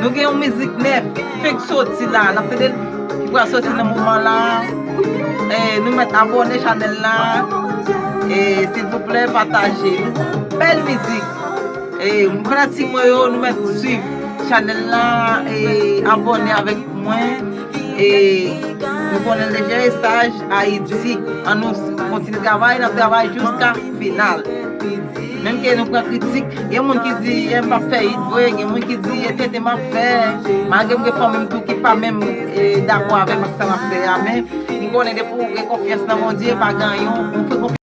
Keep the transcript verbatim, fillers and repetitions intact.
Nou gen yon mizik nèf, fenk soti la, n ap tande l, ki pral soti nan moman la. E, nou mèt abòne chanèl la. E, silvouplè, pataje. Bèl mizik. E, fanatik mwen yo, nou mèt swiv chanèl la. E, abòne avèk mwen. E, nou konnen deja, e Saj Ayiti. An nou kontinye travay, n ap travay jiska final. Menm ke nou pran kritik, gen moun ki di, "Eh, m p ap fè it vre," gen moun ki di, "E tenten m ap fè." Malgre m gen fanmi m tou ki pa menm, e, dakò avè m ak sa m ap fè a, men m konnen depi w gen konfyans nan Bondye, pa gen anyen, ou fè konfyans